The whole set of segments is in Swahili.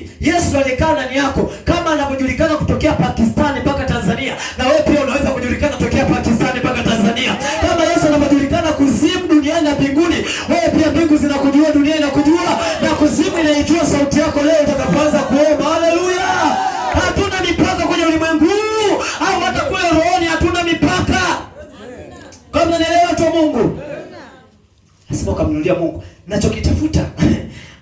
Naamini Yesu aliyekaa ndani yako kama anavyojulikana kutokea Pakistani mpaka Tanzania, na wewe pia unaweza kujulikana kutokea Pakistani mpaka Tanzania. Kama Yesu anavyojulikana kuzimu duniani na mbinguni, wewe pia mbingu zinakujua, dunia inakujua, na kuzimu inaijua sauti yako leo utakapoanza kuomba. Haleluya! Hatuna mipaka kwenye ulimwengu huu au hata kule rohoni, hatuna mipaka. Kama mnanielewa watu wa Mungu? Anasema ukamnunulia Mungu. Nachokitafuta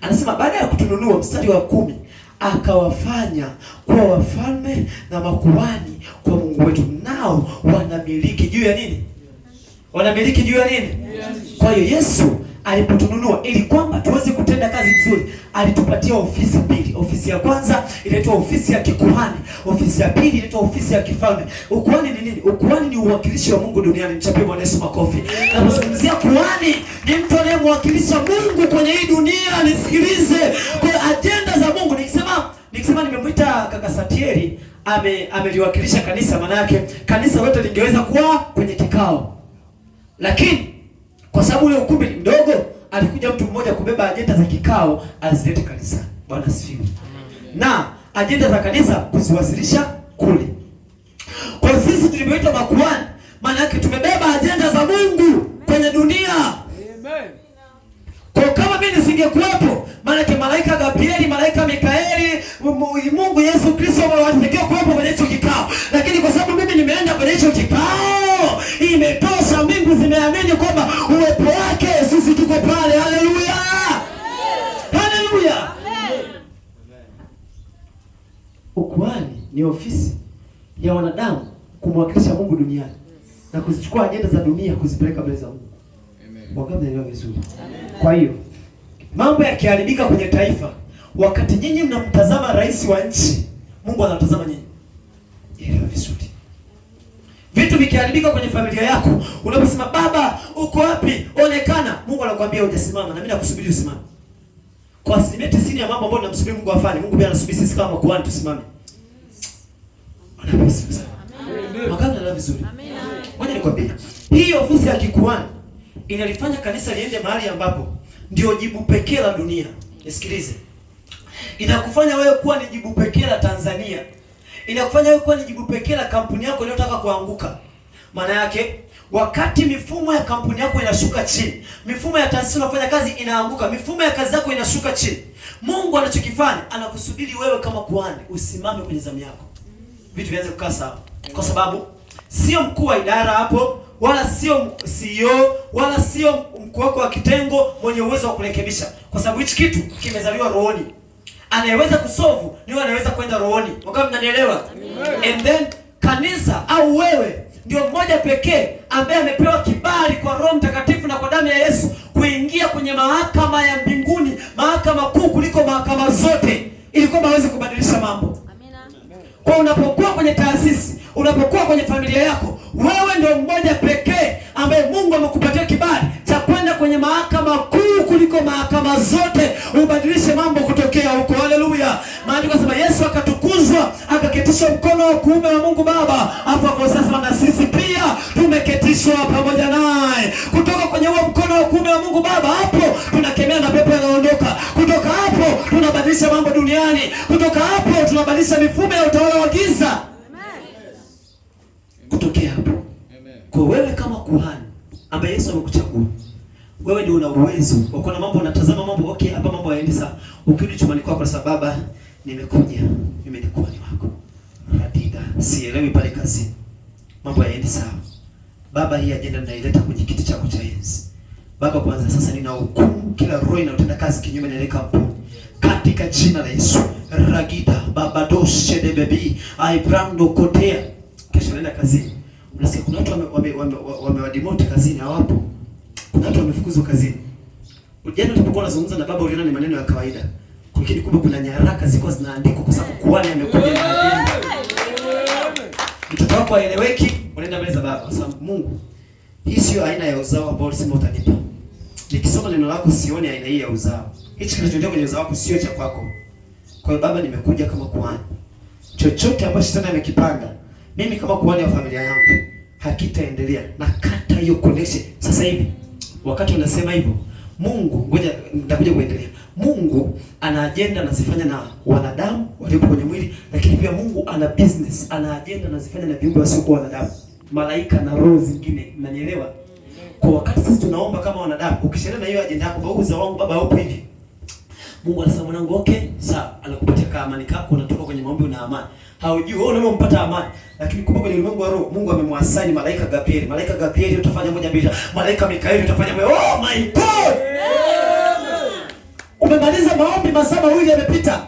anasema baada ya kutununua, mstari wa 10, akawafanya kuwa wafalme na makuhani kwa Mungu wetu, nao wanamiliki juu ya nini? Wanamiliki juu ya nini? Kwa hiyo Yesu alipotununua ili kwamba tuweze kutenda kazi nzuri, alitupatia ofisi mbili. Ofisi ya kwanza inaitwa ofisi ya kikuhani, ofisi ya pili inaitwa ofisi ya kifalme. Ukuhani ni nini? Ukuhani ni uwakilishi wa Mungu duniani. Mchapie Bwana Yesu makofi. Napozungumzia kuhani, ni mtu anayemwakilisha Mungu kwenye hii dunia. Nisikilize, kwa ajenda za Mungu. Nikisema nimemwita kaka Satieri ameliwakilisha kanisa, maana yake kanisa lote lingeweza kuwa kwenye kikao, lakini kwa sababu ule ukumbi ni mdogo, alikuja mtu mmoja kubeba ajenda za kikao azilete kanisani. Bwana asifiwe. Na ajenda za kanisa kuziwasilisha kule. Kwa hiyo sisi tulivyoitwa makuhani, maana yake tumebeba ajenda za Mungu kwenye dunia. Amen. Kwa hiyo kama mimi nisingekuwepo, maana yake malaika Gabrieli, malaika Mikaeli, Mungu Yesu Kristo walitakiwa kuwepo kwenye hicho kikao. Lakini kwa sababu mimi nimeenda kwenye hicho kikao, imetosha. Mbingu zimeamini kwamba uwepo wake sisi tuko pale. Haleluya! Haleluya! Ukuhani ni ofisi ya wanadamu kumwakilisha Mungu duniani na kuzichukua ajenda za dunia kuzipeleka mbele za Mungu. Wangapi mnaelewa vizuri? Kwa hiyo mambo yakiharibika kwenye taifa, wakati nyinyi mnamtazama rais wa nchi, Mungu anatazama nyinyi. Elewa vizuri. Vitu vikiharibika kwenye familia yako, unaposema baba uko wapi, onekana, Mungu anakuambia hujasimama, na mimi nakusubiri usimame. Kwa 90% ya mambo ambayo tunamsubiri Mungu afanye, Mungu pia anasubiri sisi kama makuhani tusimame. Wangapi mnaelewa vizuri? Ngoja nikwambie, hii ofisi ya kikuhani inalifanya kanisa liende mahali ambapo ndio jibu pekee la dunia. Nisikilize. Inakufanya wewe kuwa ni jibu pekee la Tanzania. Inakufanya wewe kuwa ni jibu pekee la kampuni yako inayotaka kuanguka. Maana yake wakati mifumo ya kampuni yako inashuka chini, mifumo ya taasisi unafanya kazi inaanguka, mifumo ya kazi yako inashuka chini, Mungu anachokifanya anakusubiri wewe kama kuhani usimame kwenye zamu yako, vitu vianze kukaa sawa, kwa sababu sio mkuu wa idara hapo, wala sio CEO, wala sio mkuu wako wa kitengo mwenye uwezo wa kurekebisha, kwa sababu hichi kitu kimezaliwa rohoni. Anayeweza kusolve ni yule anayeweza kwenda rohoni. Wangapi mnanielewa? And then kanisa au wewe ndio mmoja pekee ambaye amepewa kibali kwa Roho Mtakatifu na kwa damu ya Yesu kuingia kwenye mahakama ya mbinguni, mahakama kuu kuliko mahakama zote, ili kwamba aweze kubadilisha mambo. Amina. Kwa unapokuwa kwenye taasisi, unapokuwa kwenye familia yako, wewe ndio mmoja pekee ambaye Mungu amekupatia kibali cha kwenda kwenye mahakama kuu kuliko mahakama zote, ubadilishe mambo kutokea huko. Haleluya. Maandiko yanasema Yesu akatukuzwa, akaketishwa mkono wa kuume wa Mungu Baba, afu akasema na sisi pia tumeketishwa pamoja naye. Kutoka kwenye huo mkono wa kuume wa Mungu Baba, hapo tunakemea na pepo yanaondoka. Kutoka hapo tunabadilisha mambo duniani. Kutoka hapo tunabadilisha mifumo ya utawala wa giza. Kutokea hapo. Kwa wewe kama kuhani ambaye Yesu amekuchagua, wewe ndio una uwezo wa kuona mambo, unatazama mambo, okay, hapa mambo hayaendi sawa. Ukirudi chumbani kwako kwa sababu Baba, nimekuja, mimi ni kuhani wako. Radida, sielewi pale kazini. Mambo hayaendi sawa. Baba, hii ajenda ninaileta kwenye kiti chako cha enzi. Baba, kwanza sasa ninahukumu kila roho inayotenda kazi kinyume na ile kampuni. Katika jina la Yesu. Ragida, baba doshe de baby, I brando kotea. Kesho naenda kazini. Unasikia kuna watu wamewademote kazini, hawapo. Kuna watu wamefukuzwa kazini. Jana tulipokuwa tunazungumza na baba uliona ni maneno ya kawaida. Lakini kumbe kuna nyaraka zilikuwa zinaandikwa kwa sababu kuhani amekuja na ajenda. Mtoto wako haeleweki, unaenda mbele za baba. Sasa Mungu, hii sio aina ya uzao ambao ulisema utanipa. Nikisoma neno lako sioni aina hii ya uzao. Hichi kinachoendelea kwenye uzao wako sio cha kwako. Kwa hiyo Baba, nimekuja kama kuhani. Chochote ambacho shetani amekipanga, mimi kama kuhani wa familia yangu hakitaendelea. Nakata hiyo connection sasa hivi. Wakati unasema hivyo, Mungu, ngoja nitakuja kuendelea. Mungu ana ajenda anazifanya na wanadamu waliopo kwenye mwili, lakini pia Mungu ana business, ana ajenda anazifanya na viumbe wasiokuwa wanadamu, malaika na roho zingine. Mnanielewa? Kwa wakati sisi tunaomba kama wanadamu, ukishaenda na hiyo ajenda yako, baba wangu, baba upo hivi, Mungu anasema mwanangu, okay, sawa, anakupatia kama amani kako, unatoka kwenye maombi una amani. Haujui wewe unampata amani, lakini kumbe kwenye ulimwengu wa roho Mungu amemwasaini malaika Gabrieli. Malaika Gabrieli utafanya moja mbili, malaika Mikaeli utafanya moja. Oh my God! Umemaliza maombi, masaa mawili yamepita.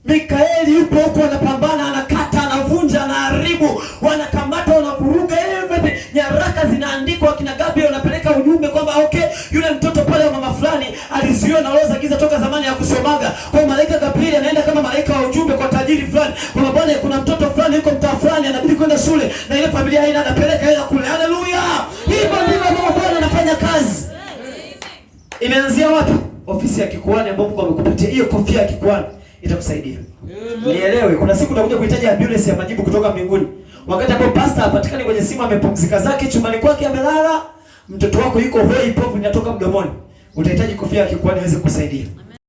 Mikaeli yupo huko anapambana, anakata, anavunja, anaharibu, wanakamata, wanavuruga everything. Nyaraka zinaandikwa, akina Gabriel wanapeleka ujumbe kwamba okay, yule mtoto pale wa mama fulani alizuiwa na roho za giza toka zamani ya kusomaga. Kwa hiyo malaika Gabriel anaenda kama malaika wa ujumbe kwa tajiri fulani, kwamba bwana, kuna mtoto fulani yuko mtaa fulani anabidi kwenda shule na ile familia haina, anapeleka hela kule. Haleluya! Hivyo ndivyo ambavyo Bwana anafanya kazi. Imeanzia wapi? Ofisi ya kikuhani ambayo Mungu amekupatia hiyo kofia ya kikuhani itakusaidia. Nielewe, kuna siku utakuja kuhitaji ambulance ya majibu kutoka mbinguni. Wakati ambapo pastor hapatikani kwenye simu, amepumzika zake chumbani kwake amelala, mtoto wako yuko hoi, povu inatoka mdomoni. Utahitaji kofia ya kikuhani iweze kukusaidia.